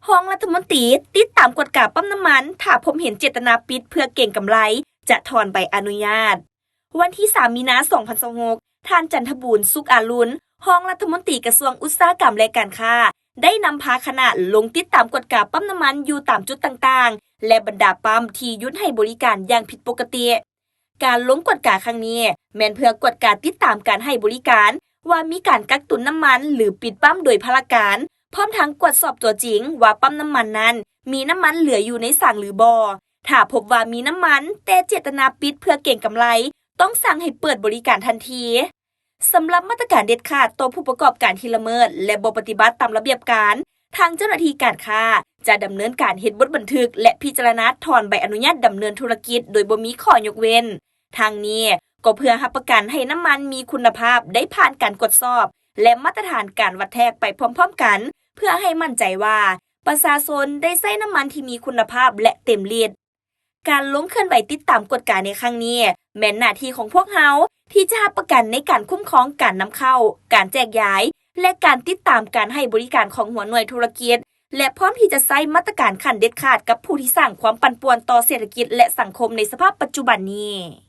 ຮອງລັດຖະມົນຕີຕິດຕາມກວດກາປ້ຳນ້ຳມັນ ຖ້າພົບເຫັນເຈດຕະນາປິດເພື່ອເກັງກຳໄລ ຈະຖອນໃບອະນຸຍາດ. ວັນທີສາມ ມີນາ ສອງພັນຊາວຫົກ ທ່ານ ຈັນທະບູນ ສຸກອາລຸນ ຮອງລັດຖະມົນຕີກະຊວງອຸດສາຫະກຳ ແລະ ການຄ້າ ໄດ້ນຳພາຄະນະລົງຕິດຕາມກວດກາປ້ຳນ້ຳມັນຢູ່ຕາມຈຸດຕ່າງໆ ແລະ ບັນດາປ້ຳທີ່ຢຸດໃຫ້ບໍລິການຢ່າງຜິດປົກກະຕິ. ການລົງກວດກາຄັ້ງນີ້ ແມ່ນເພື່ອກວດກາຕິດຕາມການໃຫ້ບໍລິການ ວ່າມີການກັກຕຸນນ້ຳມັນ ຫຼື ປິດປ້ຳໂດຍພາລະການ, ພ້ອມທັງກວດສອບຕົວຈິງວ່າປ້ຳນ້ຳມັນນັ້ນມີນ້ຳມັນເຫຼືອຢູ່ໃນຖັງຫຼືບໍ່. ຖ້າພົບວ່າມີນ້ຳມັນ ແຕ່ເຈດຕະນາປິດເພື່ອເກັງກຳໄລ, ຕ້ອງສັ່ງໃຫ້ເປີດບໍລິການທັນທີ. ສຳລັບມາດຕະການເດັດຂາດຕໍ່ຜູ້ປະກອບການທີ່ລະເມີດ ແລະ ບໍ່ປະຕິບັດຕາມລະບຽບການ, ທາງເຈົ້າໜ້າທີ່ການຄ້າຈະດຳເນີນການເຮັດບົດບັນທຶກ ແລະ ພິຈາລະນາຖອນໃບອະນຸຍາດດຳເນີນທຸລະກິດໂດຍບໍ່ມີຂໍ້ຍົກເວັ້ນ. ທັງນີ້ກໍເພື່ອຮັບປະກັນໃຫ້ນ້ຳມັນມີຄຸນນະພາບໄດ້ຜ່ານການກວດສອບ ແລະ ມາດຕະຖານການວັດແທກໄປພ້ອມໆກັນ, ເພື່ອໃຫ້ໝັ້ນໃຈວ່າປະຊາຊົນໄດ້ໃຊ້ນ້ຳມັນທີ່ມີຄຸນນະພາບ ແລະ ເຕັມລິດ. ການລົງເຄື່ອນໄຫວຕິດຕາມກວດກາໃນຄັ້ງນີ້ ແມ່ນໜ້າທີ່ຂອງພວກເຮົາທີ່ຈະຮັບປະກັນໃນການຄຸ້ມຄອງການນຳເຂົ້າ, ການແຈກຢາຍ ແລະ ການຕິດຕາມການໃຫ້ບໍລິການຂອງຫົວໜ່ວຍທຸລະກິດ ແລະ ພ້ອມທີ່ຈະໃຊ້ມາດຕະການຂັ້ນເດັດຂາດກັບຜູ້ທີ່ສ້າງຄວາມປັ່ນປ່ວນຕໍ່ເສດຖະກິດ ແລະ ສັງຄົມໃນສະພາບປັດຈຸບັນນີ້.